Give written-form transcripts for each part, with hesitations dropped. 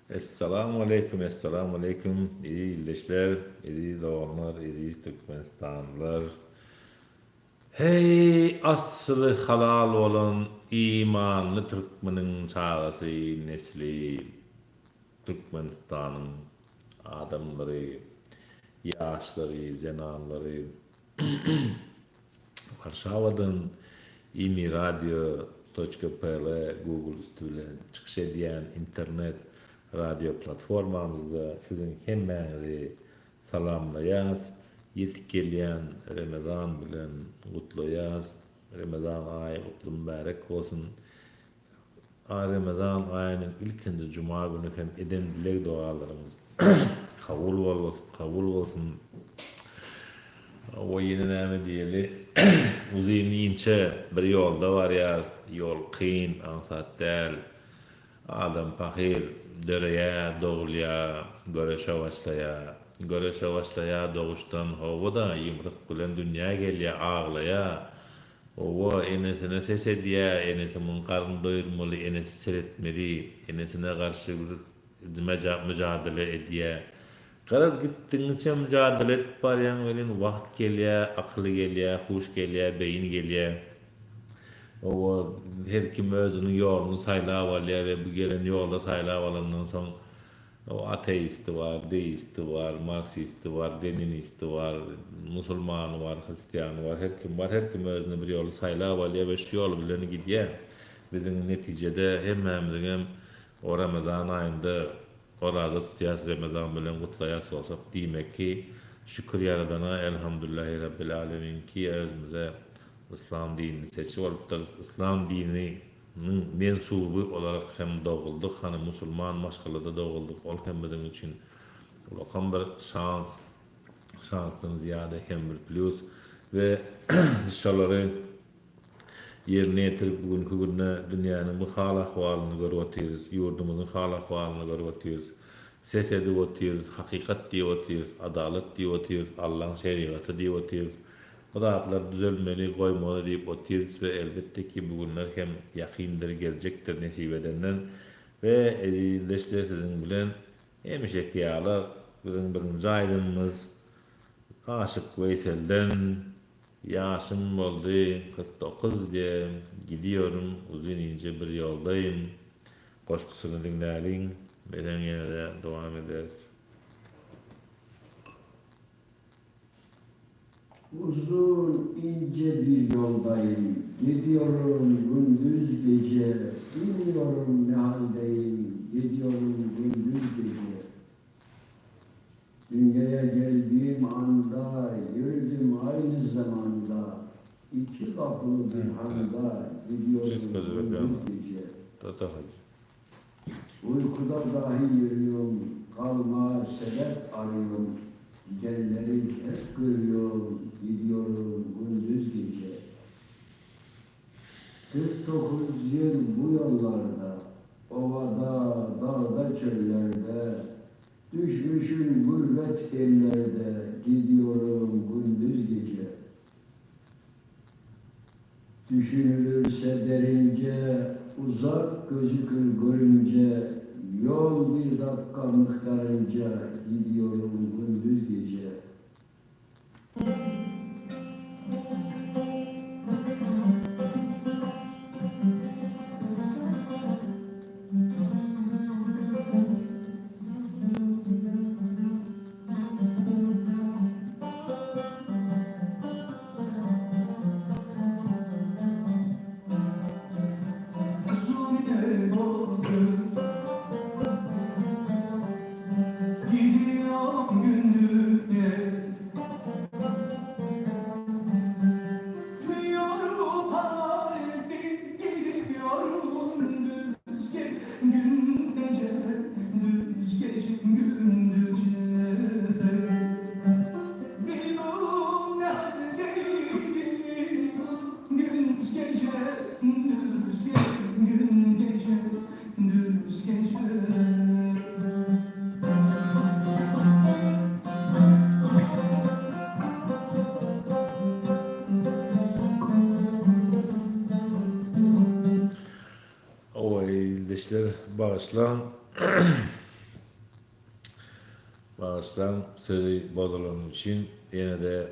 Essalamu aleýkum Essalamu aleýkum eziz ildeşler eziz doganlar eziz Türkmenistanlylar Heý asly halal bolan imanly türkmeniň çagasy nesli Türkmenistanyň adamlary ýaşlary zenanlary Warşawadan Imi Radio toçka pl Google üsti bilen çykyş edýän internet radio platformamyzda siziň hemmäňizi salamlaýas. Ýetip gelýän Remezan bilen gutlaýas. Remezan aýy gutly mübärek bolsun. Remezan aýynyň ilkinji juma güni hem eden dileg-dogalarymyz kabul kabul bolsun. Hawa ýene näme diýeli, uzyn inçe bir ýolda barýas, ýol kyn, aňsat däl. Adam pahyr döreýä, dogulýa, göreşe başlaýa. Göreşe başlaýa doguşdan, hawa-da, ýumruk bilen dünýä gelýä, aglaýa. Hawa, enesine ses edýä, enesi muň garnyny doýurmaly, enesi seretmeli, enesine garşy bir müjadele edýä. Garaz, gitdigiňçe müjadele edip barýaň welin, wagt gelýä, akyl gelýä, huş gelýä, beýin gelýä. Hawa, her kim özüniň ýoluny saýlap alýa we bu gelen ýoly saýlap alandan soň, Ateisti bar, deisti bar, marksisti bar, leninisti bar, musulmany bar, hristiany bar, her kim bar, her kim özüne bir ýoly saýlap alýar we şu ýol bilen gidýär. Biziň netijede hemmämiziňem o Ramazan aýynda oraza tutýas, Ramazan bilen gutlaýas bolsak, diýmek ki, şükür Ýaradana, Elhamdüllahi Rabbil Alemin ki özümize Yslam dinini seçip alypdyrys. Yslam dini Nyň mensuby olarak hem doguldyk, hany musulman maşgalada doguldyk, ol hem biziň üçin ulakan bir şans, şansdan zyýada hem bir plýus we biz şolary ýerine ýetirip bu günki günde dünýäniň bu hal-ahwalyny görüp otyrys, ýurdumyzyň hal-ahwalyny görüp otyrys, ses edip otyrys, hakykat diýip otyrys, adalat diýip otyrys, Allaň şerigaty diýip otyrys. Bu zatlar düzelmeli, goýmaly diýip otyrys we elbetde ki bu günler hem ýakyndyr, geljekdir nesip edenden we eziz ildeşler siziň bilen hemişeki ýaly biziň birinji aýdymymyz Aşyk Weýselden Ýaşym boldy 49 diýe gidiyorum uzyn ince bir ýoldaýym goşgusyny diňläliň menem ýene-de dowam ederis. Uzun ince bir yoldayım, gidiyorum gündüz gece, bilmiyorum ne haldeyim, gidiyorum gündüz gece. Dünyaya geldiğim anda, yürüdüm aynı zamanda, iki kapılı bir handa, gidiyorum gündüz gece. Uykuda dahi yürüyorum, kalma sebep arıyorum, Gidenleri hep görüyorum, gidiyorum gündüz gece. 49 yıl bu yollarda, ovada, dağda, çöllerde, Düşmüşüm gurbet ellerde, gidiyorum gündüz gece. Düşünülürse derince, uzak gözükür görünce, yol bir dakika miktarınca gidiyorum gündüz gece. Owaý ildeşler bagyşlaň. Bagyşlaň sözi bozulany üçin ýene-de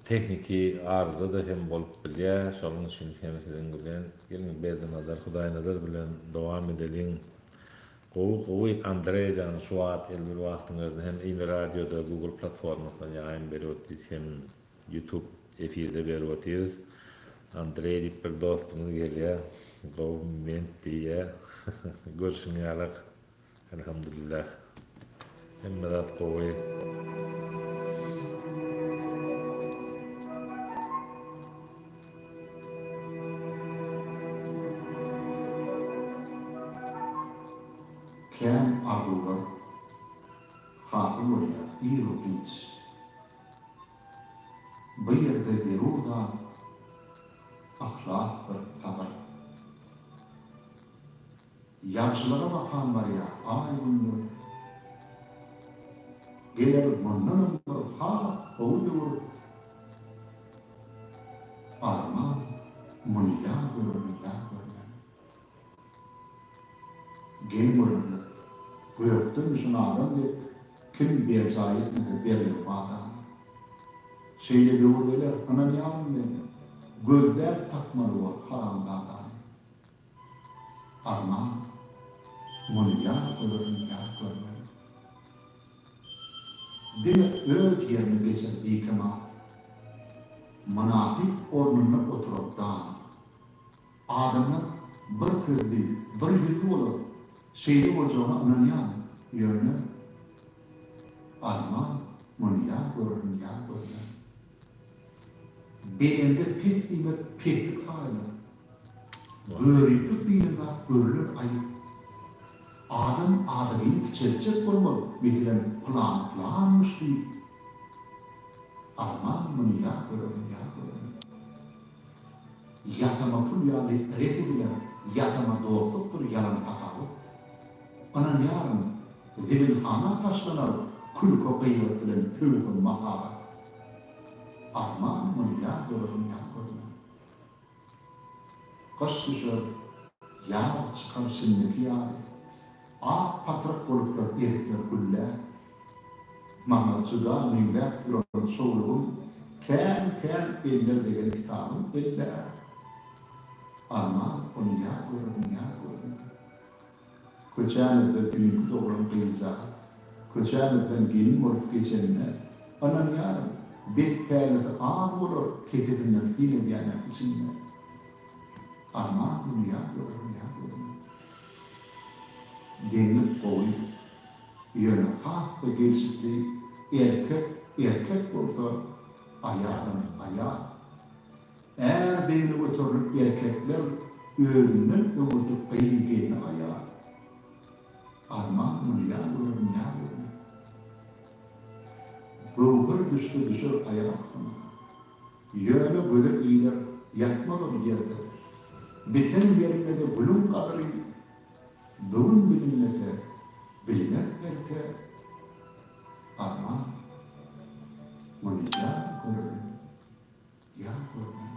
tehniki arıza-da hem bolup bilýär. Şonuň üçin hem siziň bilen geliň Berdinazar Hudaýnazar bilen dowam edeliň. Gowy gowy Andreý jan şu wagt elbir wagtyň özünde hem Imi radioda Google platformasyndan ýaýyn berip otyrys hem Youtube efirde berip otyrys. Andreý diýip bir dostumyz gelýär. Gowy ment diýýär. Görşüň ýalak. Elhamdülillah. Hemme zat gowy. Kän arzuwlar hasyl bolýar ir-u-giç. Bu ýerde zerur zat yhlasdyr, sabyr. Ýagşylyga bakan barýar aý-günler. Geler mundanam bir has gowy döwür. Arman, muny ýa görerin, ýa görmen. Geň görerler, gökden düşen adam dek kim berjaý etmese berlen wadany. Şeýle döwür geler, ynanýaryn men, gözläp tapmaly bor haramzadany. Arman, muny ýa görerin, ýa görmerin. Diňe öz ýerine geçer bikemal. Mynasyp ornunda oturar dana. Adamlar bir sözli, bir ýüzli bolar, şeýle boljagyna ynanýan, ýöne Arman, muny ýa görerin, ýa görmerin. Belende pes diýmek peslik saýylar. Göriplik diýlen zat görüler aýyp. Adam adamyny kiçeltjek bolmaz, meselem pylany pylanmyş diýip. Arman muny ýa görerin ýa görmen. Ýasama pul ýaly ret ediler, ýasama dostlukdyr ýalan sahawat. Ynanýaryn, zibilhana taşlanar külke gyýbat bilen pöwhe mahabat. Arman muny ýa görerin ýa görmen. Gyş düşer, ýaz çykar şindiki ýaly. Ak patrak boluplar erikler güllär. Maňa juda meňzäp duran çowlugym kän-kän eller degen kitabyn ellär. Arman ony ýa görerin ýa görmen. Köçämizde düýnki doglan gyzjagaz köçämizden gelin bolup geçenine, ynanýaryn, bet pälisi az bolar kesesinden syn edýänleň içinde. Arman muny ýa görerin, ýa görmen. Deňlik gowy, ýöne has-da gelşikli erkek erkek bolsa, aýalam aýal. Är deňine göterilip erkekler özünden öňürti gyz gelni aýar. Arman muny ýa görerin ýa görmen. Göwher düşse düşer aýak astyna. Ýöne göze iler ýatmaz ol ýerde. Biten ýerinde-de gülüň gadyry bu gün bilinmese biliner erte. Arman muny ýa görerin. Ýa görmen.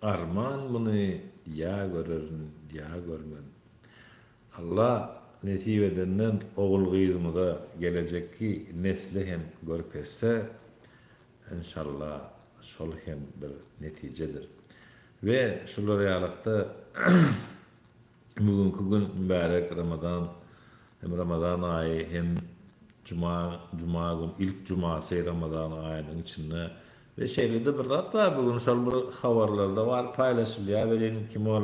Arman muny ýa görerin, ýa görmen. Alla nesip edenden ogul-gyzymyza gelejekki nesle hem görip etse, enşalla şol hem bir netijedir. We şular ýalykda Bu günki gün mübärek Ramazan hem Ramazan aýy hem juma juma gün ilk jumasy Ramazan aýynyň içinde we şeýle-de bir zat bar bu gün şol bir habarlarda bar paýlaşylýar welin kim ol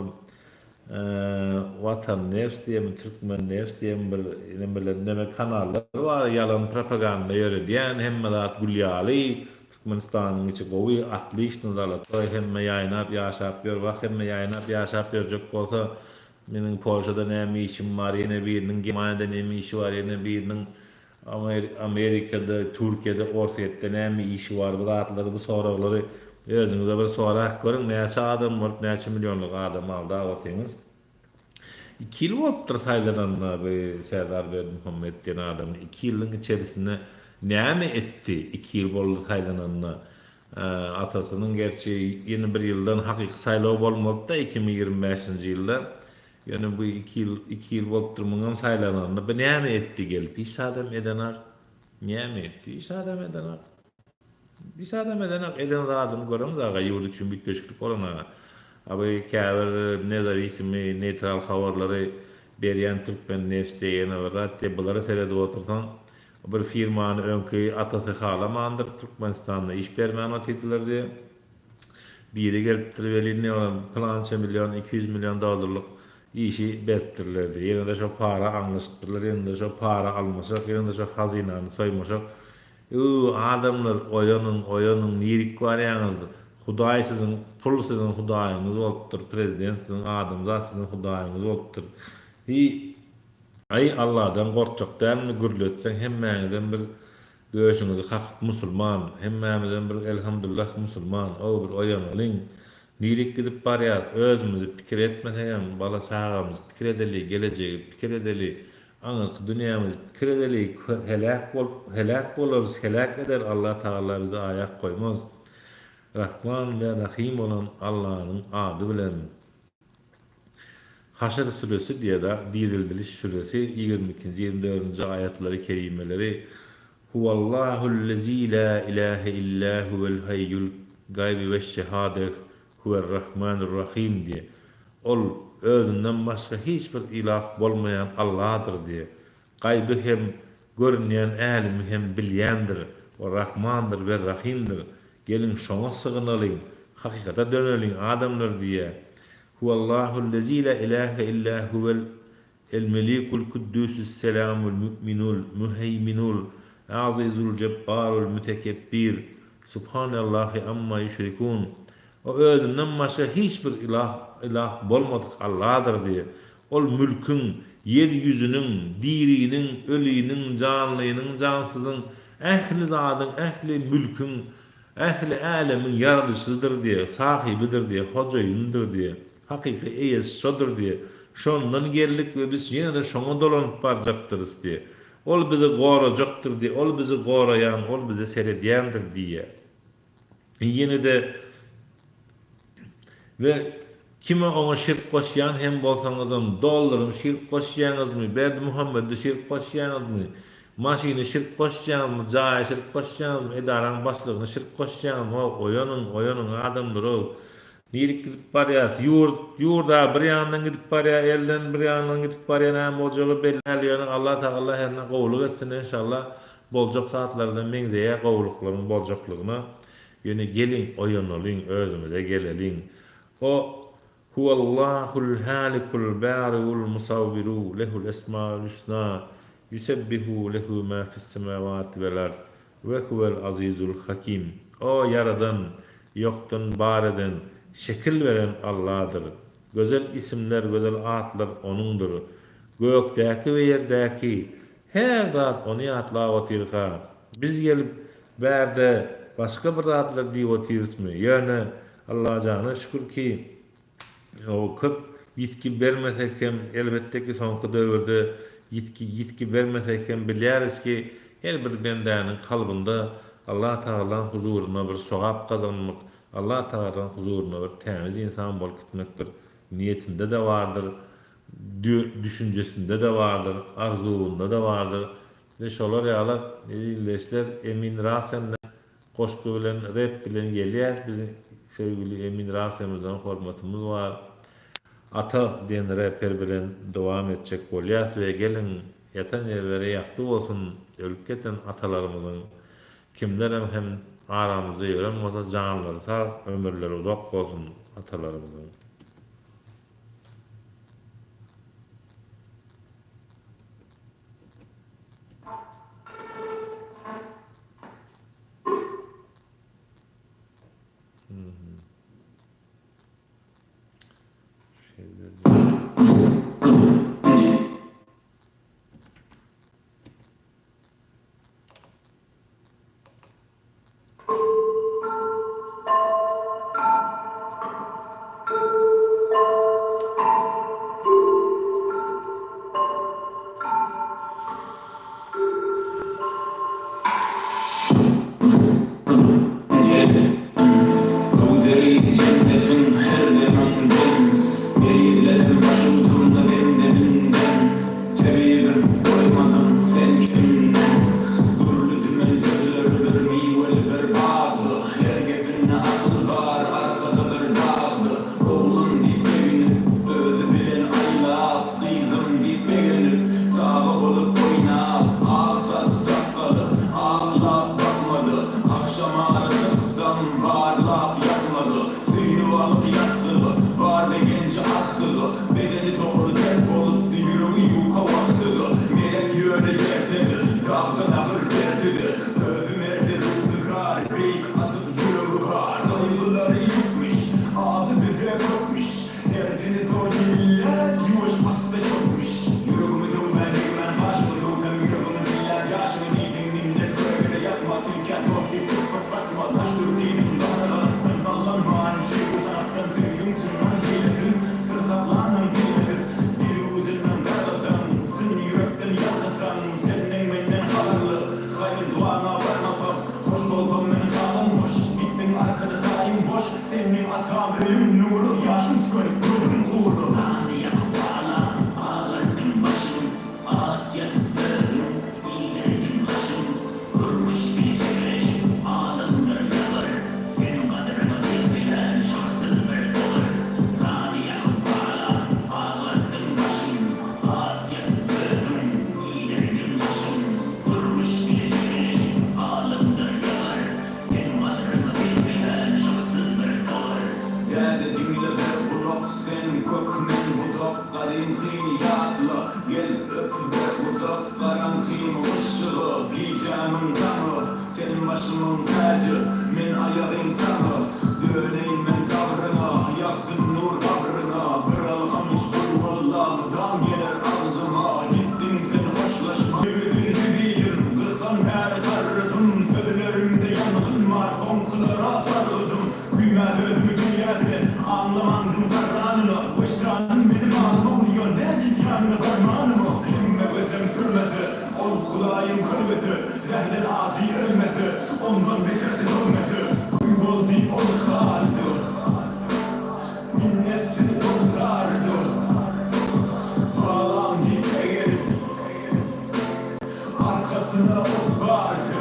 Watan nefs diýenmi Türkmen nefs diýen bir nemeler neme kanallar bar ýalan propaganda ýöredýän hemme zat gül ýaly Türkmenistanyň içi gowy atliçno zalatoý hemme ýaýnap ýaşap ýör wah hemme ýaýnap ýaşap ýörjek bolsa meniň polşada näme işim bar ýene biriniň germaniýada neme işi bar ýene biriniň amerikada türkiýede orsýetde näme işi bar bu zatlary bu soraglary özüňize bir sorap görüň näçe adam bolup näçe millionlyk adamy aldap otyňyz. Iki ýyl bolupdyr saýlananyna bu Serdar Berdimuhamedow diýen adam iki ýylyň içerisinde näme etdi iki ýyl boldy saýlananyna atasynyň gerçi ýene bir ýyldan hakyky saýlaw bolmalyda 2025-nji ýylda. Ýöne bu iki ýyl, iki ýyl bolupdyr muňam saýlananyna. Bu näme etdi gelip? Hiç zadam edenak. Näme etdi? Hiç zadam edenak. Hiç zadam edenak. Eden zadyny göremiz aga, ýurt üçin üýtgeşiklik bolana. A bu käbir nezawisimi, neýtral habarlary berýän Türkmen neft diýe ýene bir zat diýe bulara seredip otursaň, bir firmany öňki atasy halamandyr, Türkmenistanda iş bermän otyrdylar diýe. Biri gelipdir welin ýöne pylança million, 200 million dollarlyk işi beripdirler diýe. Ýene-de şo para aňlaşypdyrlar, ýene-de şo para almaşak, ýene-de şo hazynany soýmaşak. Öw, adamlar, oýanyň, oýanyň, nirik barýaňyz? Hudaý siziň, pul siziň hudaýyňyz bolupdyr, prezident siziň, adamzat siziň hudaýyňyz bolupdyr. Hiý, aý, Alladan gorkjak dälmi, gürletseň hemmäňizem bir Döşüňizi kakyp musulman, hemmämizem bir elhamdullah musulman, ow bir oýanalyň, nirik gidip barýas, özümizi pikir etmesegem bala çagamyzy pikir edeli, gelejegi pikir edeli, aňyrky dünýämizi pikir edeli, heläk bolup heläk bolarys, heläk eder Allah Tagala bizi aýak goýmaz. Rahman we Rahym bolan Allanyň ady bilen. Haşr süresi diýeda Dirildiliş süresi ýigrimi ikinji, ýigrimi dördünji aýatlary kerimeleri Huwallahullezî lâ ilâhe illâ huwel haýýul gaýbi weş-şehâdeh huwer-rahmânur-rahîm diýe. Ol, Özünden başga hiç bir ilah bolmaýan Allahdyr diýe. Gaýby hem, görünýän älemi hem bilýändir. Ol Rahmandyr we Rahymdyr. Geliň, şoňa sygynalyň, hakykata döneliň, adamlar diýýär. Huwallahullezî lâ ilâhe illâ huwel el-melikul kuddûsü's-selâmul mü'minul müheýminul azizul jebbarul mütekebbir Subhanallahi amma ýüşrikûn. O özünden başga hiç bir ilah, ilah bolmadyk Allahdyr diýýär. Ol mülküň, ýer ýüzüniň, diriniň, öliniň, janlynyň, jansyzyň, ähli zadyň, ähli mülküň, ähli älemiň ýaradyjysydyr diýe, sahybydyr diýe, hojaýynydyr diýe, hakyky eýesi şodur diýe, şondan geldik we biz ýene-de şoňa dolanyp barjakdyrys diýe. Ol bizi gorajakdyr diýe, ol bizi goraýan, ol bize seredýändir diýýär. Ýene-de we kime oňa şirk goşýan hem bolsaňyzam, dollarymy şirk goşýaňyzmy, Berdimuhamedi şirk goşýaňyzmy, maşyny şirk goşýaňyzmy, jaýy şirk goşýaňyzmy, edaraň başlygyny şirk goşýaňyzmy, how, oýanyň, oýanyň, adamlar-ow, nirik gidip barýas, ýurt, ýurd-a bir ýandan gidip barýar, elden bir ýandan gidip barýar, näme boljagy belli däl, ýöne Allatagala herne gowulyk etsin, enşalla, Boljak zatlardan meňzeýär gowulyklaryň boljaklygyna, ýöne geliň oýanalyň özümize geleliň. O Huwallahul halikul bariul musawwiru lehul esmaul husna ýusebbihu lehu ma fis-semawati wel ard we huwel azizul hakim. O Ýaradan, ýokdan bar eden, şekil beren Alladyr. Gözel isimler, gözel atlar Onuňdyr. Gökdäki we ýerdäki Her zat ony ýatlap otyrka, biz gelip bärde başga bir zatlar diýip otyrysmy? Ýöne Allajana şükür ki, o köp ýitgi bermesek hem, elbetde ki soňky döwürde ýitgi ýitgi bermesek hem bilýäris ki, her bir bendäniň kalbynda Allah Tagalaň huzurynda bir sogap gazanmak, Allah Tagalaň huzurynda bir tämiz ynsan bolup gitmek bir niýetinde-de bardyr. Düşünjesinde-de bardyr, arzuwynda-da bardyr. We şolar ýaly ildeşler Emin Rasemden goşgy bilen, rep bilen gelýär. Biziň söýgüli Emin Rasemimizden hormatymyz bar. Ata diýen reper bilen dowam etjek bolýas we geliň ýatan ýerleri ýagty bolsun ölüp geten atalarymyzyň kimlerem hem aramyzda ýören bolsa janlary sag ömürleri uzak bolsun atalarymyzyň. Diýerin saňa, döneýin men sabryňa, Ýagsyn nur gabryňa, Bir alkymyş gul-walla, mydam geler agzyma, Gitdiň sen hoşlaşman. Ýigidinki diýdim, gyrkdan bäri garrydym, Sözlerimde ýangyn bar, soňkulara sargydym, Güýmäp özümi dünýä bilen, aňlamandym garranyny, Wyždanym meni malyma urýar, nädip ýanyna barmanymy? Hemme gözem sürmese, ol Hudaýyň kölgesi, Zähden ajy ölmese, ondan beterdi döwmese, Gün boldy ol halda, minnetsiz goldardy, Balam diýip egelip, arkasyna ok bardy.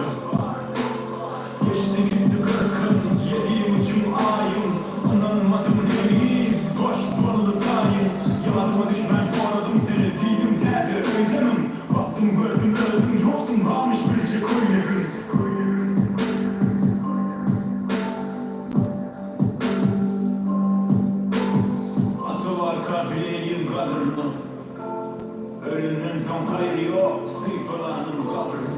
Geçdi gitdi kyrkym, ýedi müjüm aýym, Ynanmadym heniz, boş boldy saýym. Ýadyma düşmän soradym seni, diýdim täze öýdemiň? Bakdym gördüm özüň ýokduň barmyş birje köýnegiň. Ata barka bileýin gadryny. Ölenden soň haýyr ýok sypalanyň gabryny.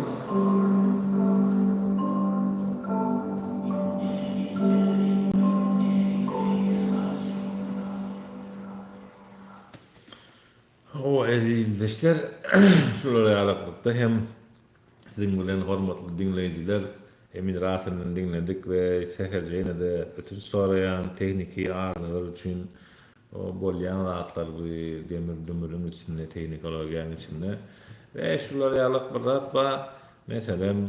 Hawa eziz ildeşler, şular ýalyklykda hem siziň bilen hormatly diňleýjiler Emin Rasynyny diňledik we sähelçe ýene-de ötünç soraýan tehniki arızalar üçin bolýan zatlar bu demir dümüriň içinde tehnikologiýanyň içinde we şular ýalyk bir zat bar meselem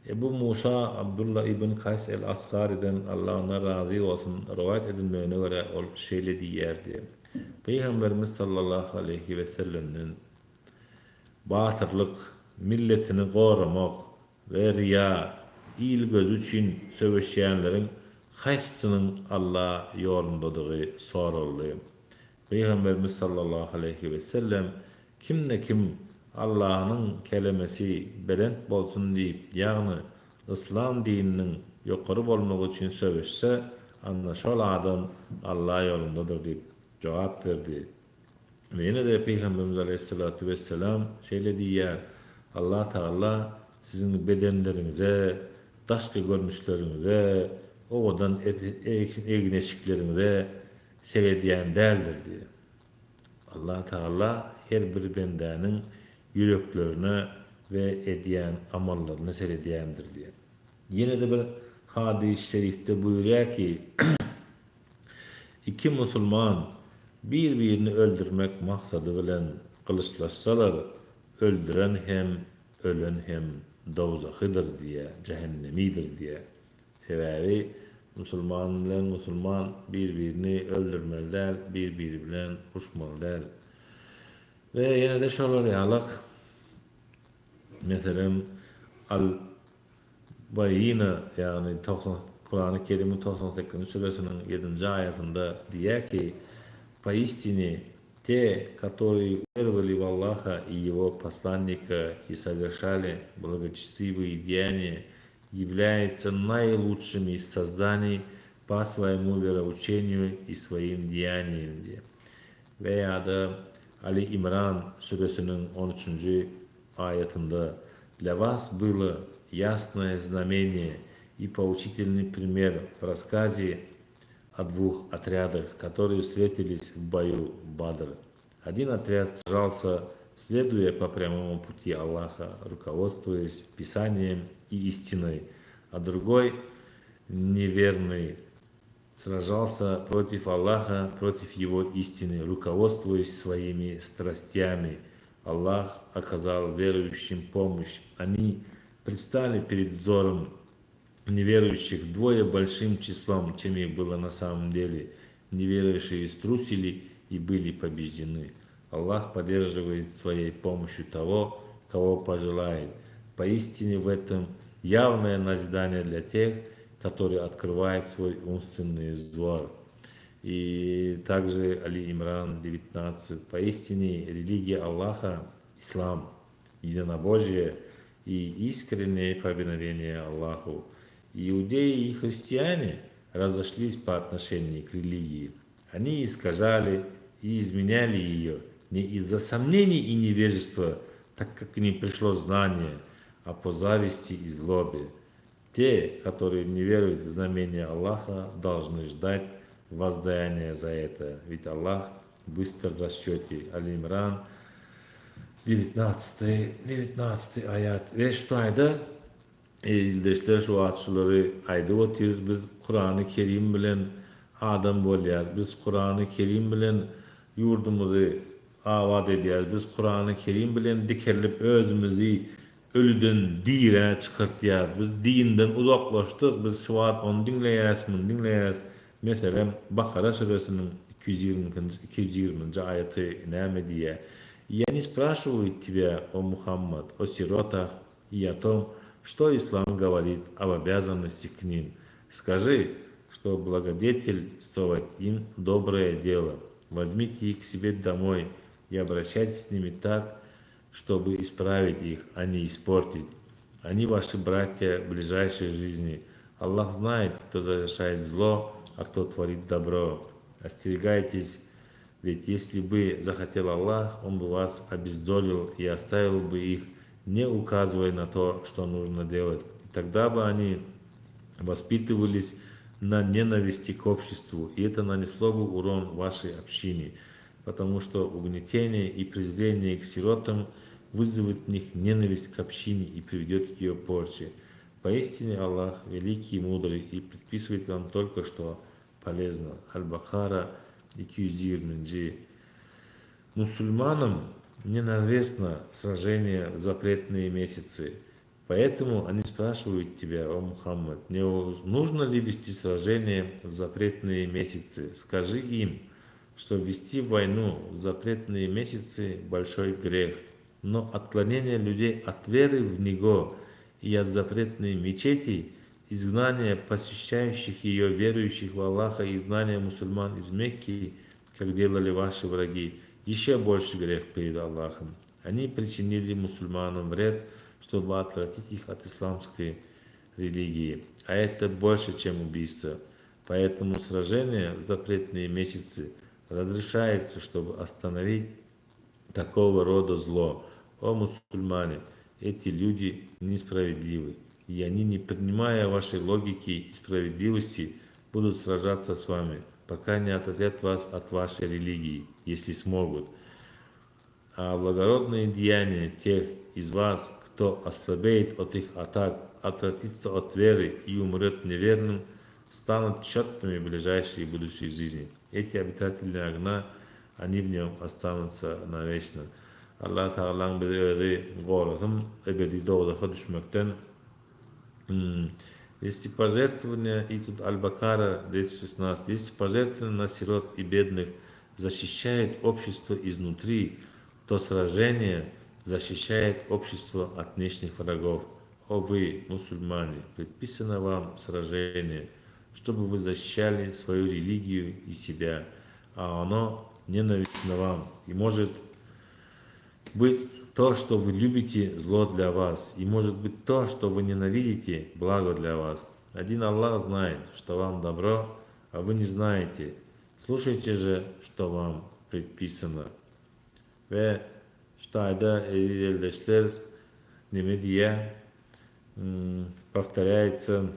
Ebu Musa Abdulla ibn Kaýs el-Askarydan Allah ondan razy bolsun rowaýat edilmegine görä ol şeýle diýýärdi, Pygamberimiz sallallahu aleýhi wesellemden batyrlyk, milletini goramak we riýa, il gözi üçin söweşýänleriň haýsysynyň Alla ýolundadygy soraldy. Pygamberimiz sallallahu aleýhi wesellem Kimde-kim Allanyň kelemesi belent bolsun diýip, ýagny yslam dininiň ýokary bolmagy üçin söweşse, ana şol adam Alla ýolundadyr diýip jogap berdi. We ýene-de Pygamberimiz aleýhissalatu wesselam şeýle diýýär, Allah Tagala siziň bedenleriňize, daşky görnüşleriňize, owadan egin-eşikleriňize seredýän däldir diýýär. Allah Tagala her bir bendäniň ýüreklerine we edýän amallaryna seredýändir diýýär. Ýene-de bir hadys şerifde buýurýar ki, Iki musulman bir-birini öldürmek maksady bilen gylyçlaşsalar, öldüren hem, ölen hem dowzahydyr diýýär, jähennemidir diýýär. Sebäbi musulman bilen musulman bir-birini öldürmeli däl, bir-biri bilen uruşmaly däl. We ýene-de şolar ýalak, meselem, Al Baýýina, ýagny 90 Kurany Kerimiň 98-nji süresiniň ýedinji aýatynda diýýär ki, Poistine, te, которые уверовали в Аллаха и Его посланника и совершали благочестивые деяния, являются наилучшими из созданий по своему вероучению и своим деяниям diýýär. We ýa-da Ali Imran süresiniň on üçünji aýatynda Для вас было ясное знамение и поучительный пример в рассказе о двух отрядах, которые встретились в бою Бадр. Один отряд сражался, следуя по прямому пути Аллаха, руководствуясь Писанием и истиной, а другой, неверный, сражался против Аллаха, против его истины, руководствуясь своими страстями. Аллах оказал верующим помощь. Они предстали перед взором неверующих вдвое большим числом, чем их было на самом деле. Неверующие струсили и были побеждены. Аллах поддерживает своей помощью того, кого пожелает. Поистине в этом явное назидание для тех, которые открывают свой умственный взор. И также Али Имран 19. Поистине религия Аллаха – Ислам, единобожие и искреннее повиновение Аллаху. Иудеи и христиане разошлись по отношению к религии. Они искажали и изменяли ее не из-за сомнений и невежества, так как к ним пришло знание, а по зависти и злобе. Те, которые не веруют в знамения Аллаха, должны ждать воздаяния за это, ведь Аллах быстр в расчете. Аль-Имран, 19, 19 aýat. We şu taýda ildeşler şu wagt şulary aýdyp otyrys, biz Kurany Kerim bilen adam bolýas, biz Kurany Kerim bilen ýurdumyzy abat edýäs, biz Kurany Kerim bilen dikelip özümizi Ölüden dirä çykartýar. Biz dinden uzaklaşdyk, biz şu wagt ony diňleýäris, muny diňleýäris. Meselem, Bakara süresiniň 222-nji, 220-nji aýaty näme diýýär? И они спрашивают тебя, о Мухаммад, о сиротах и о том, что ислам говорит об обязанности к ним. Скажи, что благодетельствовать им доброе дело. Возьмите их к себе домой и обращайтесь с ними так, чтобы исправить их, а не испортить. Они ваши братья в ближайшей жизни. Аллах знает, кто совершает зло, а кто творит добро. Остерегайтесь, ведь если бы захотел Аллах, Он бы вас обездолил и оставил бы их, не указывая на то, что нужно делать. И тогда бы они воспитывались на ненависти к обществу, и это нанесло бы урон вашей общине потому что угнетение и презрение к сиротам вызовет в них ненависть к общине и приведет к ее порче. Поистине Аллах великий и мудрый и предписывает вам только что полезно. Аль-Бакара 220. Мусульманам ненавистно сражение в запретные месяцы. Поэтому они спрашивают тебя, о Мухаммад, не нужно ли вести сражение в запретные месяцы? Скажи им, что вести войну в запретные месяцы – большой грех, но отклонение людей от веры в Него и от запретной мечети, изгнание посещающих ее верующих в Аллаха и изгнание мусульман из Мекки, как делали ваши враги, еще больше грех перед Аллахом. Они причинили мусульманам вред, чтобы отвратить их от исламской религии. А это больше, чем убийство. Поэтому сражение в запретные месяцы разрешается, чтобы остановить такого рода зло. О мусульмане, эти люди несправедливы, и они, не принимая вашей логики и справедливости, будут сражаться с вами, пока не отвратят вас от вашей религии, если смогут. А благородные деяния тех из вас, кто ослабеет от их атак, отвратится от веры и умрет неверным, станут четными в ближайшей и будущей жизни. Эти обитатели огня, они в нем останутся навечно. Allah Tagalaň bizi özi gorasyn ebedi dowzaha düşmekden. Если пожертвования, и тут Аль-Бакара 216, если пожертвования на сирот и бедных защищает общество изнутри, то сражение защищает общество от внешних врагов. О вы, мусульмане, предписано вам сражение, чтобы вы защищали свою религию и себя, а оно ненавистно вам и может быть то, что вы любите, зло для вас, и может быть то, что вы ненавидите, благо для вас. Один Аллах знает, что вам добро, а вы не знаете. Слушайте же, что вам предписано. We şu taýda eziz ildeşler neme diýýär? Повторяется,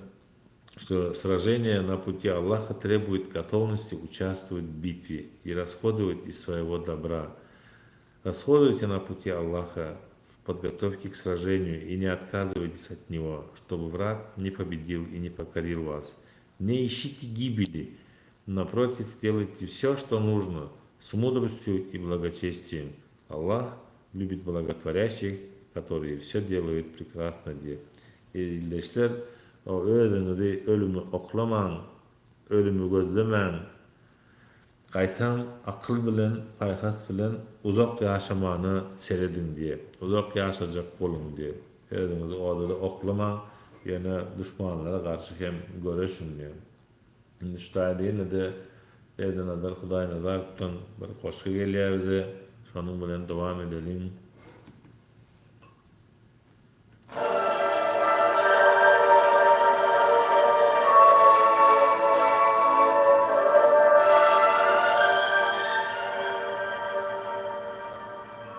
что сражение на пути Аллаха требует готовности участвовать в битве и расходовать из своего добра. Расходуйте на пути Аллаха в подготовке к сражению и не отказывайтесь от него, чтобы враг не победил и не покорил вас. Не ищите гибели, напротив, делайте все, что нужно, с мудростью и благочестием. Аллах любит благотворящих, которые все делают прекрасно diýýär. Ildeşler, özüňizi ölüme oklamaň, ölümi gözlemäň, gaýtam akyl bilen, paýhas bilen uzak ýaşamana serediň diýýär. Uzak ýaşajak boluň diýýär. Özüňizi oda-da oklamaň, ýöne duşmanlara garşy hem göreşiň diýýär. Indi şu taýda ýene-de Berdinazar Hudaýnazarowdan bir goşgy gelýär bize. Şonuň bilen dowam edeliň.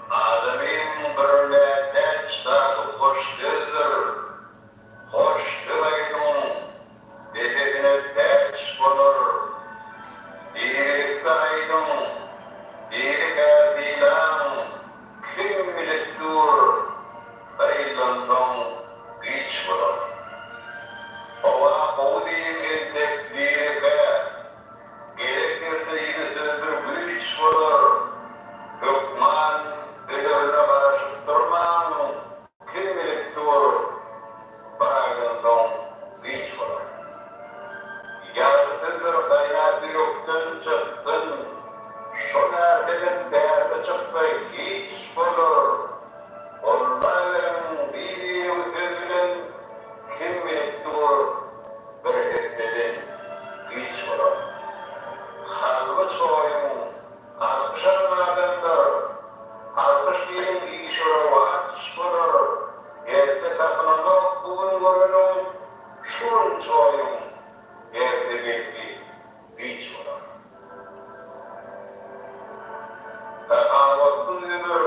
Adamyň bir mätäç zady hoş sözdür. Hoş söz aýtmak. Gowy diýiň entek dirikä. Gerek ýerde ýene söz bir güýç bolar. Hökman ölerine garaşyp durmaň, kim bilip dur, bir aýdan soň giç bolar. Ýagşy sözler gaýnap ýürekden çyksyn, şo närseden bärde çyksa hiç bolar. Gollaberiň bir-biregi söz bilen, kim bilip dur, Bir hepdeden giç bolar. Kalby çoýuň, alkyş alyň adamlar, Alkyş diýeniň işi rowaç bolar. Erte tapylanok bu gün göreniň, Şu gün çoýuň, erte belki giç bolar. Sahawatsyz ömür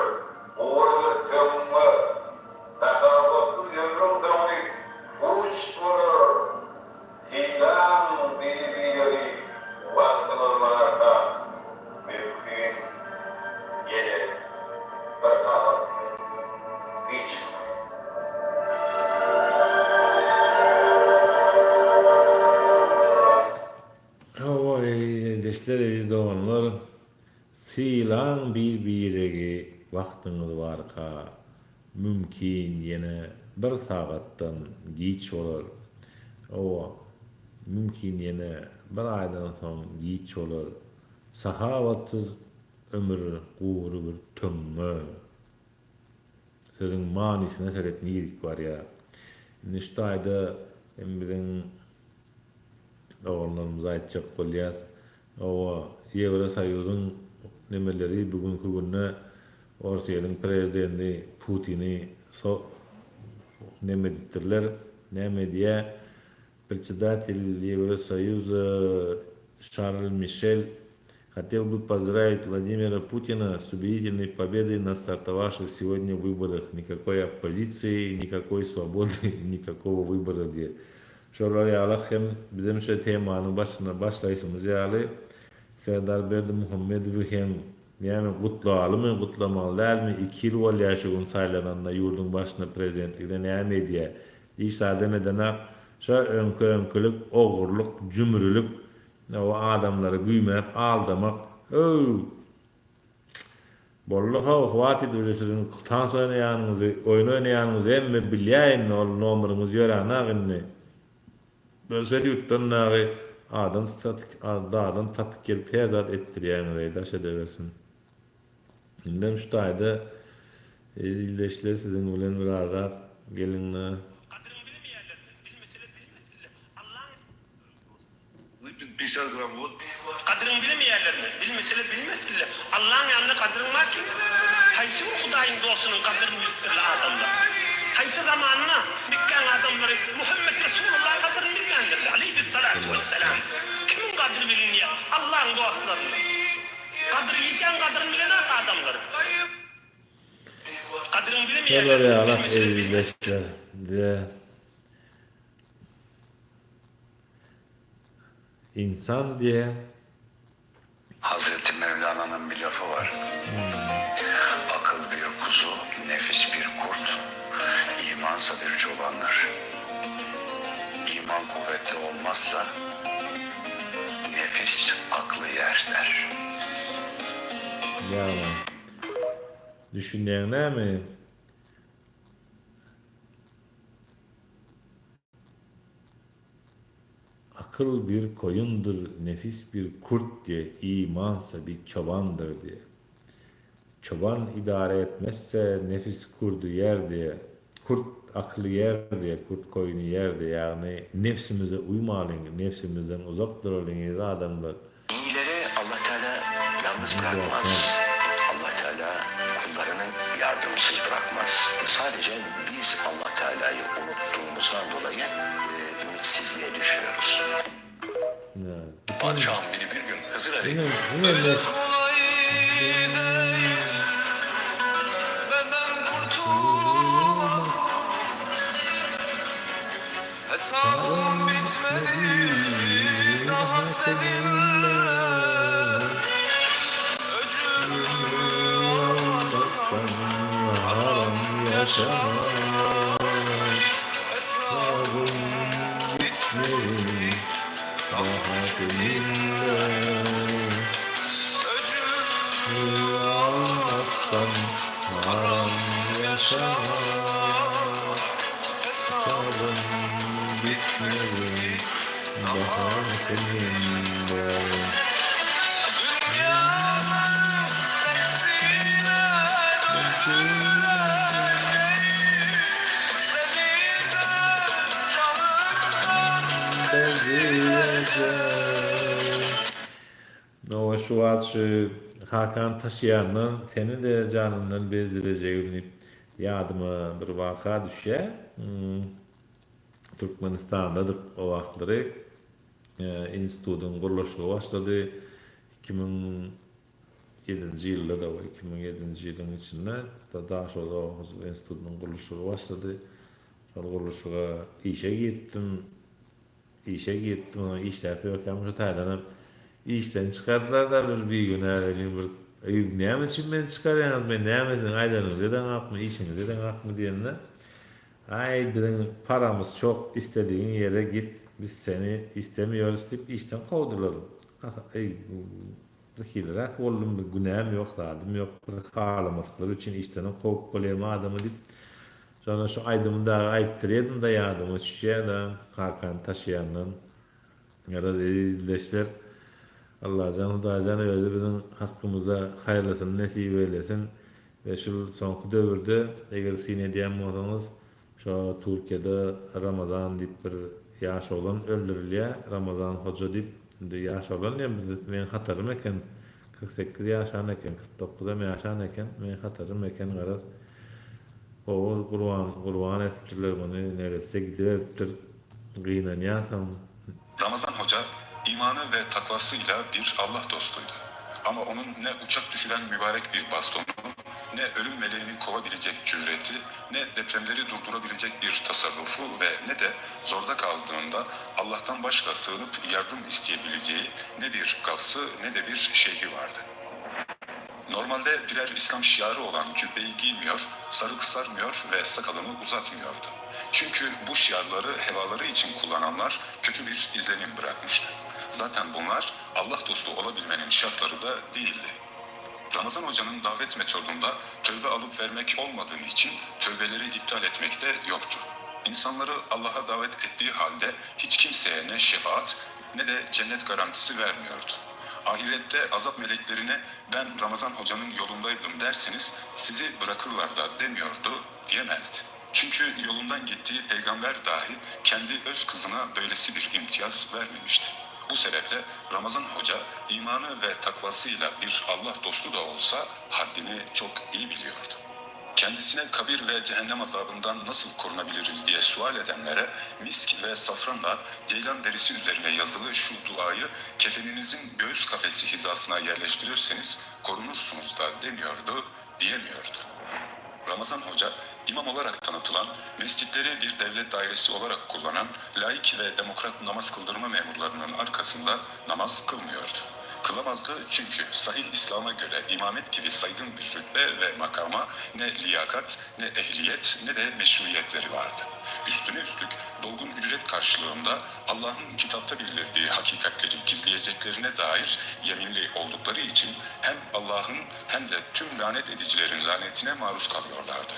gury bir töňňe, Sahawatsyz ömrüň soňy puç bolar. Sylaň biri-biregi wagtyňyz barka, Mümkin ýene bir sagat giç bolar. Hawa eziz ildeşler eziz doganlar sylaň bir biregi wagtyňyz barka mümkin ýene bir sagatdan giç bolar hawa mümkin ýene bir aýdan soň giç bolar sahawatsyz ömür gury bir töňňe sözüň manysyna seret nirik barýar indi şu taýda hem biziň Doganlarymyza aýtjak bolýas. Hawa, Ýewrosoýuzyň nemeleri bu günki günde Orsýetiň prezidenti Putini so neme edipdirler. Näme edýä? Predsedatel Ýewrosoýuza Şarl Mişel Хотел бы поздравить Владимира Путина с убедительной победой на стартовавших сегодня выборах. Никакой оппозиции, никакой свободы, никакого выбора diýýär. Şolar ýalak hem bizem şu temanyň başynda başlaýşymyz ýaly Serdar Berdimuhamedowy hem näme gutlalymy, gutlamaly dälmi, iki ýyl bolýar şu gün saýlananyna ýurduň başyna prezidentligine näme edýär? Hiç zadam edenak. Şo öňki-öňkülik ogurlyk, jümrülik, O adamlary güýmäp aldamak öw. Boldy how hwatit uje siziň tans oýnaýanyňyzy oýun oýnaýanyňyzy hemme bilýä indi ol nomeriňiz ýöränak indi. Daşary ýurtdan dagy adam adam tapyp gelip her zat etdirýäňiz eý daş edewersin. Indem şu taýda ildeşler siziň bilen birazrak geliň. Gadyryňy bilemeýärlermi? Bilmeseler bilmesinler. Allaň. Gadyryňy bilemeýärlermi? Bilmeseler bilmesinler. Allaň ýanynda gadyryň bar ki, haýsy bir Hudaýyň dostunyň gadyryny bilipdirler adamlar? Haýsy zamanda Mekgäň adamlary Muhammet Resulullahyň gadyryny bilmändirler, aleýhissalatu wessalam. Kimiň gadyry bilinýär? Allaň dostlarynyň. Gadyr gijäň gadyryny bilenok adamlar. Gadyryňy Şolar bilemeýärlermi? ýalak Bilmeseler bilmesinler. ezizleşler de. Ynsan diýe. Hazreti Mevlana'nın bir lafı var. Akıl bir kuzu, nefis bir kurt, imansa bir çobandır. İman kuvvetli olmazsa nefis aklı yer der. Ýagny, düşünýäň näme? Akyl bir koýundyr, nefis bir kurt diýe, imansa bir çobandyr diýe. Çoban idare etmezse, nefis kurdy ýer diýe, kurt akyly ýer diýe, kurt koýuny ýer diýe, ýagny nebsimize uýmalyň, nebsimizden uzak duralyň eziz adamlar. İyileri Allah Teala yalnız bırakmaz. Allah Teala kullarını yardımsız bırakmaz. Sadece biz Allah Teala'yı unuttuğumuzdan dolayı e, ümitsizliğe düşüyoruz. Padişahın biri bir gün Hızır Ine, ine nef. Hesabım bitmedi daha seninle Öcümü almazsam haram yaşamak Hesabım bitmedi. Bitmedi daha seninle Öcümü almazsan haram yaşamak Hesabım bitmedi daha seninle Oba şu wagt şu Hakan Taşýandan seni-de janymdan bezdirejegim diýip ýadyma bir waka düşýär. Türkmenistandadyk o wagtlary. Institutyň gurluşygy başlady. 2007-nji ýylda-da, 2007-nji ýylyň içinde Daşoguz oba hojalyk institutynyň gurluşygy başlady. Şol gurluşyga işe giripdim. Işe giripdim, onsoň işläp ýörkäm şu taýdanam işden çykardylar-da bir bigünä welin bir Eý, näme üçin meni çykarýaňyz, men näme siziň aýdanyňyzy edeňakmy, işiňizi edeňakmy diýende, Aý, biziň paramyz çok, isledigiň ýere git, biz seni istemiýorys diýip işden kowdular. Eý, birhiliräk boldum, bir günäm ýok, zadym ýok, bir halamasyklary üçin işdenem kowup bolýarmy adamy diýip, şonda şu aýdymy dagy aýtdyrýadym-da ýadyma düşýär-de, Hakan Taşýandan. Garaz, eziz ildeşler, Allajan, Hudaýjan özi biziň hakkymyza haýyrlysyny nesip eýlesin we şul soňky döwürde eger syn edýän bolsaňyz, şo Türkiýede Ramazan diýip bir ýaş oglan öldürilýär, Ramazan hoja diýip, indi ýaş oglan diýen biz meň hatarym eken, 48 ýaşan eken, 49-am ýaşan eken, meň hatarym eken garaz. Gowy gurban gurban edipdirler muny, neresse gidiberipdir, gynanýasyň. Ramazan Hoca, imanı ve takvasıyla bir Allah dostuydu. Ama onun ne uçak düşüren mübarek bir bastonu, ne ölüm meleğini kovabilecek cüreti, ne depremleri durdurabilecek bir tasarrufu ve ne de zorda kaldığında Allah'tan başka sığınıp yardım isteyebileceği ne bir gavsı ne de bir şeyhi vardı. Normalde birer İslam şiarı olan cübbeyi giymiyor, sarık sarmıyor ve sakalını uzatmıyordu. Çünkü bu şiarları hevaları için kullananlar kötü bir izlenim bırakmıştı. Zaten bunlar Allah dostu olabilmenin şartları da değildi. Ramazan Hoca'nın davet metodunda tövbe alıp vermek olmadığı için tövbeleri iptal etmek de yoktu. İnsanları Allah'a davet ettiği halde hiç kimseye ne şefaat ne de cennet garantisi vermiyordu. Ahirette azap meleklerine ben Ramazan Hoca'nın yolundaydım derseniz sizi bırakırlar da demiyordu, diyemezdi. Çünkü yolundan gittiği peygamber dahi kendi öz kızına böylesi bir imtiyaz vermemişti. Bu sebeple Ramazan Hoca imanı ve takvasıyla bir Allah dostu da olsa haddini çok iyi biliyordu. Kendisine kabir ve cehennem azabından nasıl korunabiliriz diye sual edenlere misk ve safranla ceylan derisi üzerine yazılı şu duayı kefeninizin göğüs kafesi hizasına yerleştirirseniz korunursunuz da demiyordu, diyemiyordu. Ramazan Hoca, imam olarak tanıtılan, mescitleri bir devlet dairesi olarak kullanan laik ve demokrat namaz kıldırma memurlarının arkasında namaz kılmıyordu. Kılamazdı çünkü sahih İslam'a göre imamet gibi saygın bir rütbe ve makama ne liyakat, ne ehliyet, ne de meşruiyetleri vardı. Üstüne üstlük dolgun ücret karşılığında Allah'ın kitapta bildirdiği hakikatleri gizleyeceklerine dair yeminli oldukları için hem Allah'ın hem de tüm lanet edicilerin lanetine maruz kalıyorlardı.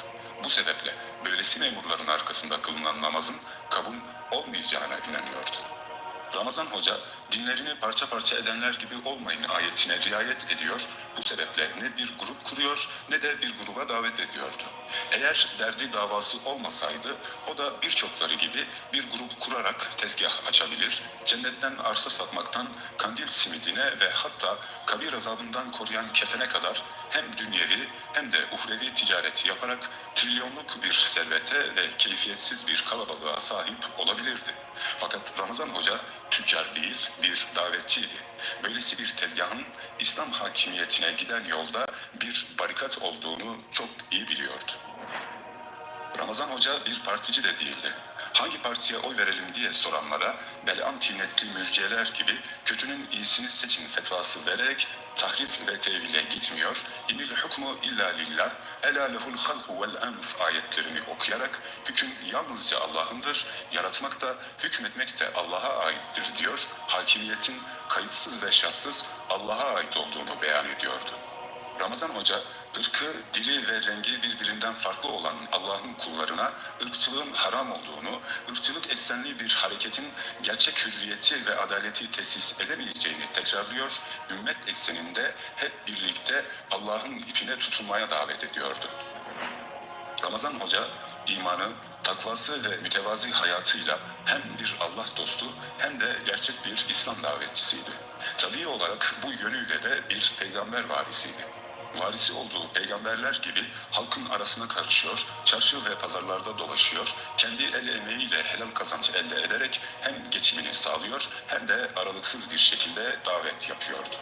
Bu sebeple böylesi memurların arkasında kılınan namazın kabul olmayacağına inanıyordu. Ramazan Hoca, dinlerini parça parça edenler gibi olmayın ayetine riayet ediyor, bu sebeple ne bir grup kuruyor ne de bir gruba davet ediyordu. Eğer derdi davası olmasaydı o da birçokları gibi bir grup kurarak tezgah açabilir, cennetten arsa satmaktan kandil simidine ve hatta kabir azabından koruyan kefene kadar hem dünyevi hem de uhrevi ticaret yaparak trilyonluk bir servete ve keyfiyetsiz bir kalabalığa sahip olabilirdi. Fakat Ramazan Hoca tüccar değil bir davetçiydi. Böylesi bir tezgahın İslam hakimiyetine giden yolda bir barikat olduğunu çok iyi biliyordu. Ramazan Hoca bir partici de değildi. Hangi partiye oy verelim diye soranlara Belam tinetli mürciyeler gibi kötünün iyisini seçin fetvası vererek tahrif ve tevile gitmiyor, İnil hukmu illa lillah, ela lehul halku vel emr ayetlerini okuyarak hüküm yalnızca Allah'ındır, yaratmak da hükmetmek de Allah'a aittir diyor, hakimiyetin kayıtsız ve şartsız Allah'a ait olduğunu beyan ediyordu. Ramazan Hoca, ırkı, dili ve rengi birbirinden farklı olan Allah'ın kullarına ırkçılığın haram olduğunu, ırkçılık eksenli bir hareketin gerçek hürriyeti ve adaleti tesis edemeyeceğini tekrarlıyor, ümmet ekseninde hep birlikte Allah'ın ipine tutunmaya davet ediyordu. Ramazan Hoca, imanı, takvası ve mütevazi hayatıyla hem bir Allah dostu hem de gerçek bir İslam davetçisiydi. Tabii olarak bu yönüyle de bir peygamber varisiydi. Varisi olduğu peygamberler gibi halkın arasına karışıyor, çarşı ve pazarlarda dolaşıyor, kendi el emeğiyle helal kazanç elde ederek hem geçimini sağlıyor hem de aralıksız bir şekilde davet yapıyordu.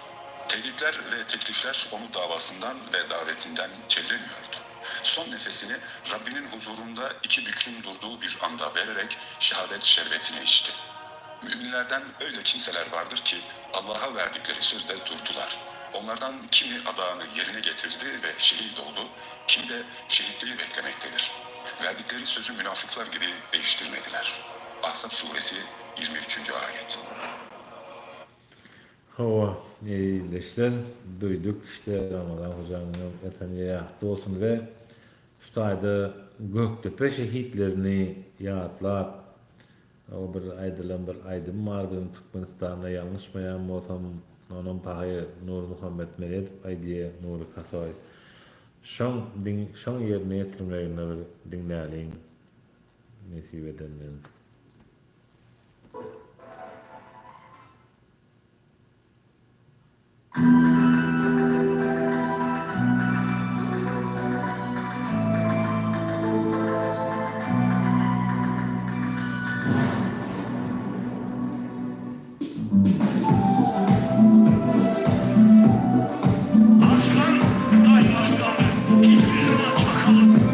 Tehditler ve teklifler onu davasından ve davetinden çeviremiyordu. Son nefesini Rabbinin huzurunda iki büklüm durduğu bir anda vererek şehadet şerbetini içti. Müminlerden öyle kimseler vardır ki Allah'a verdikleri sözde durdular. Onlardan kimi adağını yerine getirdi ve şehit oldu, kimi de şehitliği beklemektedir. Verdikleri sözü münafıklar gibi değiştirmediler. Ahzab suresi 23. ayet. Hawa, ildeşler, duýduk işte Ramazan hojanyň Watany ýagty bolsun we şu taýda Gökdepe şehitlerini ýatlap o bir aýdylan bir aýdym bar biziň Türkmenistanda ýalňyşmaýan bolsam onam pahyr Nurmuhammet Meredow aýdýa Nury Kasoý şoň diň şoň ýerine ýetirmeginde bir diňläliň nesip edenden. Arslan daima arslandır. Hiçbir zaman çakallık.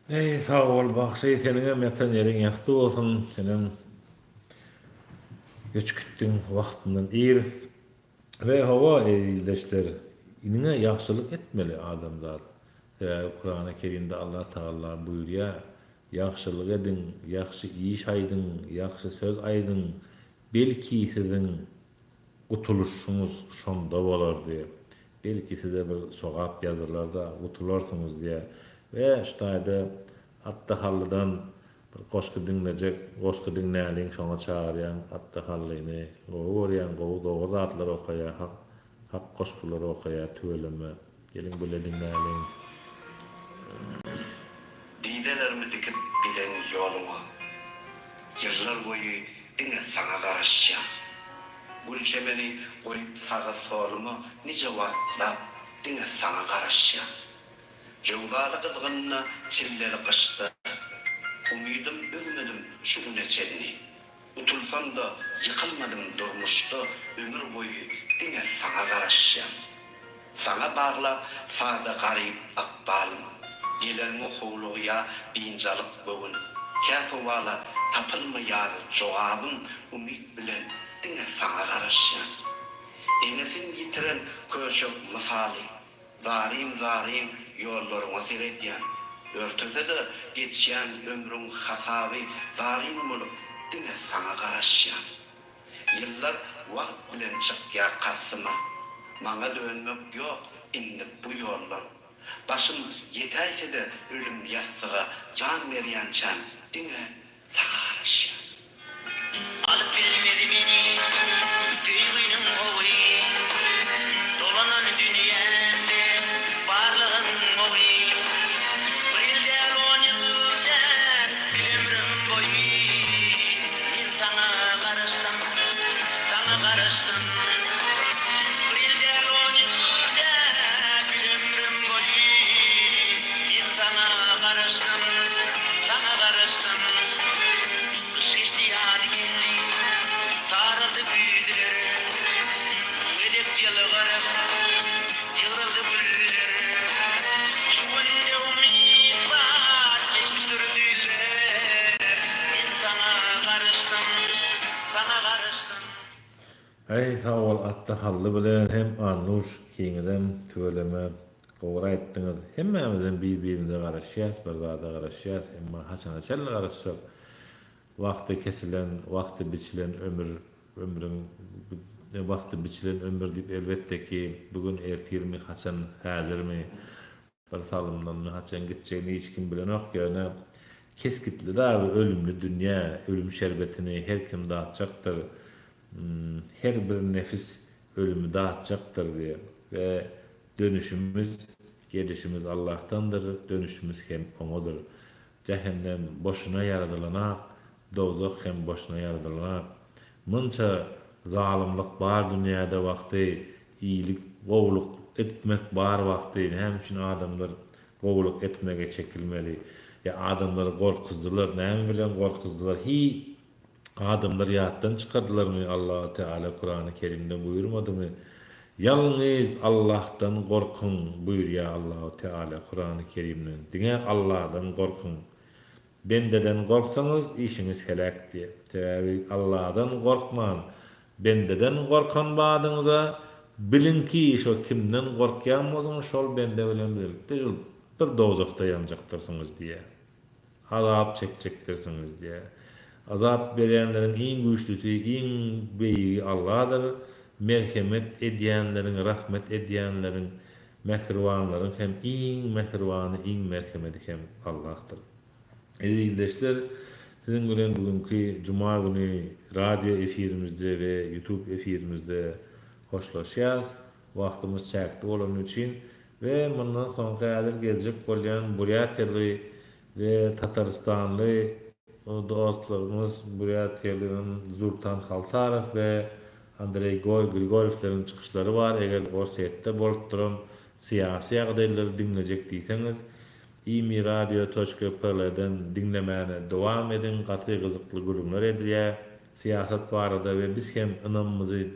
Eý sag bol bagşy seniňem ýatan ýeriň ýagty bolsun senem göçüp gitdiň wagtyndan ir we hawa eý ildeşler iniňe ýagşylyk etmeli adamzat sebäbi Kurany Kerimde Allah Tagalla buýurýa ýagşylyk ediň ýagşy iş aýdyň ýagşy söz aýdyň belki siziň Gutulyşyňyz şonda bolar diýip. Belki size bir sogap ýazylar-da, gutularsyňyz diýýär. We şu taýda Atda Hallydan bir goşgy diňlejek, goşgy diňläliň, şoňa çagyrýan Atda Hallyny. Gowy görýän, gowy dogry zatlar okaýar, hak hak goşgulary okaýar, tüweleme. Geliň bile diňläliň. Didelerimi dikip giden ýoluňa. Ýyllar boýy diňe saňa garaşýan. Gül çemeni goýup saga soluma nije wagtlap diňe saňa garaşýan. Jöwzaly gyzgynda çilleli gyşda umydym üzmedim şu güne çenli. Utulsam-da ýykylmadym durmuşda ömür boýy diňe saňa garaşýan. Saňa baglap sada garyp ykbalym. Gelerňe howlugýa biynjalyk göwün. Kä sowala tapylmaýar jogabym umyt bilen diňe saňa garaşýan. Enesin ýitiren köşek mysaly. Zaryn-zaryn ýollaryňa seredýän. Örtese-de geçýän ömrüň hasaby zaryn bolup diňe saňa garaşýan. Ýyllar wagt bilen çykýar kasdyma. Maňa dönmek ýok indi bu ýoldan. Başym ýetäýse-de ölüm ýassyga jan berýänçäm diňe Saňa garaşýan. Alyp bilmedi meni söýginiň gowy Dolanan dünýämde barlygyň gowy Bir ýyl däl on ýyl däl bil ömrüm boýy Men saňa garaşdym saňa garaşdym Bir ýyl däl on ýyl däl bil ömrüm boýy Men saňa garaşdym Saňa garaşdym. Gyş geçdi ýaz geldi. Saraldy güýzler. Müň gezek ýylgyryp, ýygryldy güller. Şu günde umyt bar, geçmişdir düýnler. Men saňa garaşdym, saňa garaşdym. Äý sag bol Atda Hally bilen hem Annuş ikiňizem tüweleme dogry aýtdyňyz hemmämizem bir birimize garaşýas bir zada garaşýas emma haçana çenli garaşjak wagty kesilen wagty biçilen ömür ömrüň wagty biçilen ömür diýip elbetdeki bu gün ertirmi haçan häzirmi Bir salymdan haçan gitjegini hiç kim bilenok, ýöne kesgitli zady ölümli dünýä, ölüm şerbetini her kim datjakdyr. Her bir nefis ölümi datjakdyr diýýär. We dönüşimiz, gelişimiz Allahdandyr, dönüşimiz hem Oňadyr. Jähennem boşuna ýaradylanak, dowzah hem boşuna ýaradylanak. Munça zalymlyk bar dünýäde wagty iýilik gowulyk etmek bar wagty näme üçin adamlar gowulyk etmege çekilmeli ýa adamlary gorkuzdylar näme bilen gorkuzdylar hiý adamlar ýatdan çykardylarmy Allahu Teala Kurany Kerimde buýurmadymy ýalňyz Allahdan gorkuň buýurýa Allahu Teala Kurany Kerimden diňe Allahdan gorkuň Bendeden gorksaňyz işiňiz heläk diýýär. Sebäbi Alladan gorkman, bendeden gorkan badyňyza, biliňki şo kimden gorkýan bolsaňyz şol bende bilen bilelikde şol bir dowzahda ýanjakdyrsyňyz diýýär. Azap çekjekdirsiňiz diýýär. Azap berýänleriň iň güýçlüsi, iň beýigi Alladyr. Merhemet edýänleriň, rahmet edýänleriň, Mähribanlaryň hem iň mähribany, iň merhemedi hem Allahdyr. Eziz ildeşler, siziň bilen bu günki juma güni radio efirimizde we YouTube efirimizde hoşlaşýas. Wagtymyz çäkli bolany üçin we mundan soňky häzir geljek bolýan burýatiýaly we tatarystanly. dostlarymyz Burýatiýalynyň Zurtan Haltarow we Andreý Grigorýewleriň çykyşlary bar, eger Orsýetde bolup duran syýasy ýagdaýlary diňlejek diýseňiz, imiradio toçka pl-den diňlemäne dowam ediň, gaty gyzykly gürrüňler edilýär syýasat barada we biz hem ynamymyzy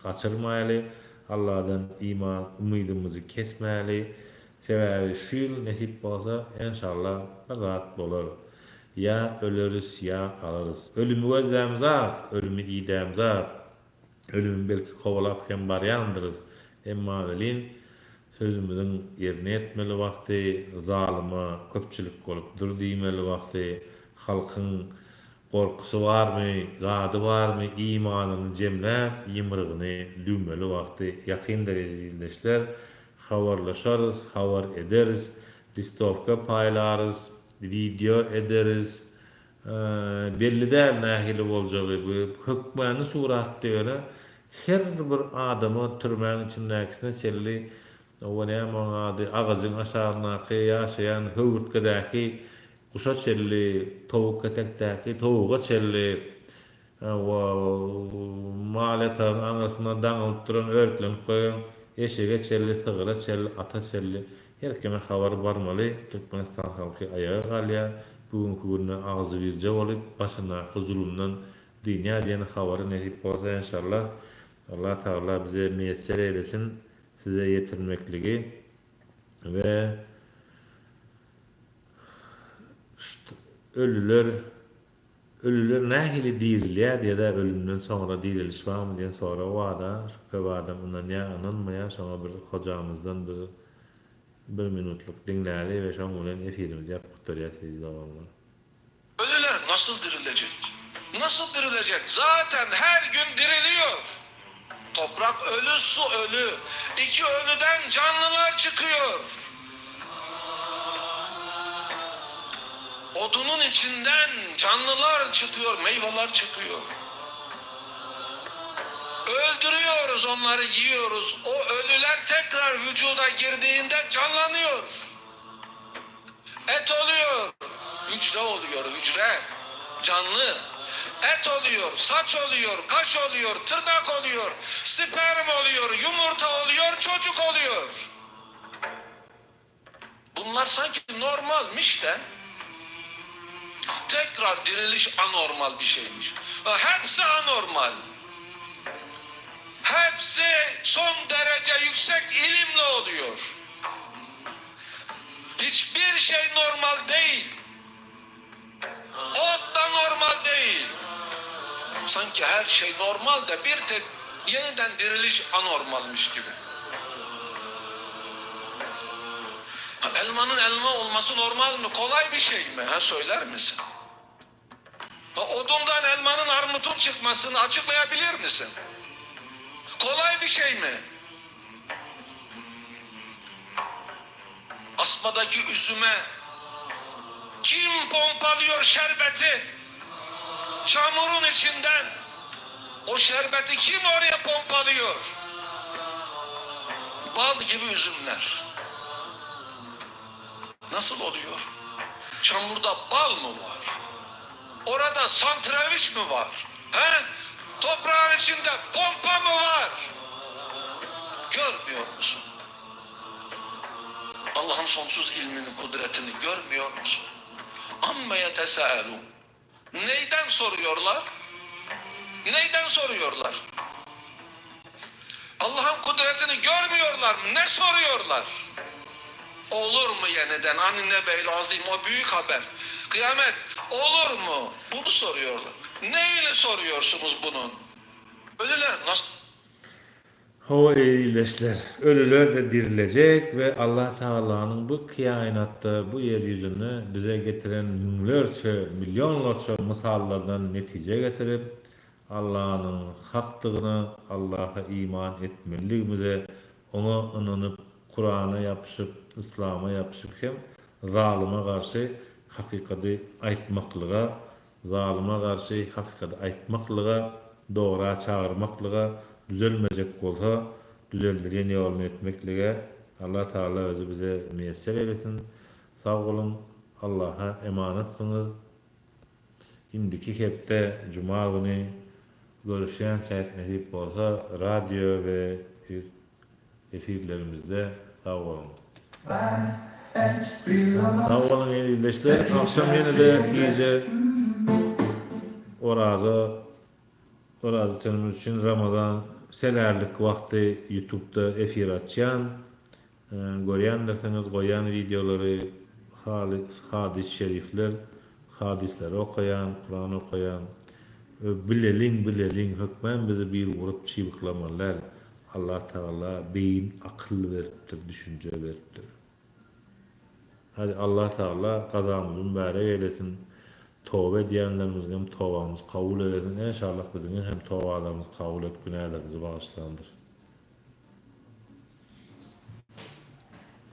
gaçyrmaýaly, Alladan iman umydymyzy kesmäli, sebäbi şu ýyl nesip bolsa enşalla bir zat bolar. Ýa öleris ýa alarys. Ölümi gözlämzak, ölümi idämzak. Ölümi belki kowalap hem barýandyrys, emma welin sözümiziň ýerine ýetmeli wagty, zalyma köpçülik bolup dur diýmeli wagty, halkyň gorkusy barmy, zady barmy, imanyny jemläp, ýumrugyny düwmeli wagty ýakyndyr eziz ildeşler, habarlaşarys, habar ederis, listowka paýlarys, wideo ederis, Belli däl nähili boljagy bu hökmany suratda ýöne her bir adama türmäň içindäkisine çenli oba näme oň ady agajyň aşagyndaky ýaşaýan höwürtgedäki guşa çenli towuk ketekdäki towuga çenli Hawa, mal ýatagyň aňyrsynda daňylyp duran örklenip goýan eşege çenli, sygyra çenli, ata çenli her kime habar barmaly, Türkmenistan halky aýaga galýar, bu günki günde agzybirje bolup, başyndaky zulumdan dynýar diýen habary nesip bolsa enşallah Allah Tagala bize miýesser eýlesin size ýetirmekligi we ölüler Ölüler nähili dirilýär diýedä ölümden soňra direliş barmy diýen sorag barda şu köp adam ynanýar ynanmaýar şoňa bir hojamyzdan bir bir minutlyk diňläli we şoň bilen efirimizi ýapyp gutarýas eziz doganlar. Ölüler nasıl dirilecek? Nasıl dirilecek? Zaten her gün diriliyor. Toprak ölü, su ölü. İki ölüden canlılar çıkıyor. Odunun içinden canlılar çıkıyor, meyveler çıkıyor. Öldürüyoruz onları, yiyoruz. O ölüler tekrar vücuda girdiğinde canlanıyor. Et oluyor, hücre oluyor, hücre. Canlı. Et oluyor, saç oluyor, kaş oluyor, tırnak oluyor, sperm oluyor, yumurta oluyor, çocuk oluyor. Bunlar sanki normalmiş de tekrar diriliş anormal bir şeymiş. Hepsi anormal. Hepsi son derece yüksek ilimle oluyor. Hiçbir şey normal değil. Ot da normal değil. Sanki her şey normal de bir tek yeniden diriliş anormalmiş gibi. Ha, elmanın elma olması normal mi? Kolay bir şey mi? Ha, söyler misin? Ha, odundan elmanın armutun çıkmasını açıklayabilir misin? Kolay bir şey mi? Asmadaki üzüme kim pompalıyor şerbeti? Çamurun içinden o şerbeti kim oraya pompalıyor? Bal gibi üzümler. Nasıl oluyor? Çamurda bal mı var? Orada santreviç mi var? He? Toprağın içinde pompa mı var? Görmüyor musun? Allah'ın sonsuz ilmini, kudretini görmüyor musun? Amme yetesâelûn. Neyden soruyorlar? Neyden soruyorlar? Allah'ın kudretini görmüyorlar mı? Ne soruyorlar? Olur mu yeniden? Hani nebeyl azim o büyük haber. Kıyamet olur mu? Bunu soruyorlar. Neyini soruyorsunuz bunun? Ölüler nasıl Hawa eý ildeşler, ölüler-de dirilejek we Allah Tagalanyň bu kyainatda, bu ýer ýüzünde bize getiren müňlerçe, millionlarça mysallardan netije getirip, Allanyň hakdygyna, Allaha iman etmelidigimize, Oňa ynanyp, Kurana ýapyşyp, Yslama ýapyşyp hem zalyma garşy hakykady aýtmaklyga Zalyma garşy hakykaty aýtmaklyga, dogra çagyrmaklyga, düzelmejek bolsa, düzeldirýän ýoluny etmeklige Allah Tagala özi bize miýesser eýlesin. Sag boluň, Allaha emanatsyňyz. Indiki hepde juma güni görüşýänçäk nesip bolsa radio we efirlerimizde sag boluň. Sag boluň ildeşler agşam ýene-de gije oraza oraza tutanymyz üçin ramazan selärlik wagty ýutubda efir açýan Görýändirsiňiz goýýan wideolary halys hadys şerifler hadyslary okaýan kuran okaýan bileliň bileliň hökmän bizi bir urup çybyklamaly däl Allah tagala beýin akyl beripdir düşünje beripdir hadi Allah tagala gazamyzy mübärek eýlesin toba edýänlerimiziňem tobamyzy kabul eylesin enşallah biziňem hem tobalarymyzy kabul edip günälerimizi bagyşlandyr.